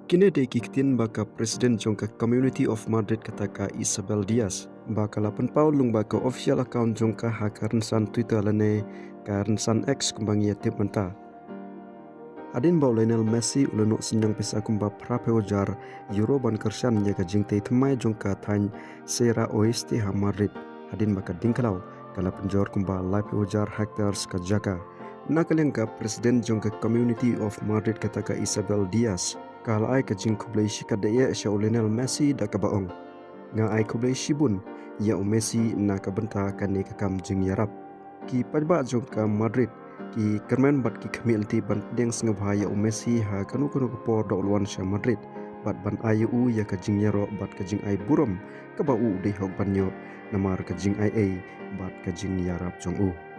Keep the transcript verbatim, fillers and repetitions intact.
Kine dei ki ktien ba ka President jong ka Community of Madrid kata ka Isabel Diaz ba ka la pynpaw lyngba ka official account jong ka ha ka rynsan Twitter lane ka rynsan X kumba ngi ïa tip mynta. Hadien ba u Lionel Messi u la noh synñiang pisa kumba phra phew hajar euro ban kyrshan ïa ka jingtei thymmai jong ka thaiñ Sierra Oeste ha Madrid, hadien ba ka ding khlaw ka la pynjor kumba lai phew hajar hectares ka jaka. Na ka liang ka President jong ka Community of Madrid kata ka Isabel Diaz ka la ai ka jingkhublei shikatdei sha u Lionel Messi da kaba ong, nga ai khublei shibun ïa u Messi na ka bynta kane ka kam jingïarap. Ki paidbah jong ka Madrid ki kyrmen bad ki khmih lynti ban pdiang sngewbha ïa u Messi ha kano kano ka por da u la wan sha Madrid bad ban ai ïa u ïa ka jingïaroh bad ka jingai burom kaba u dei hok ban ïoh namar ka jingai ei bad ka jingïarap jong u.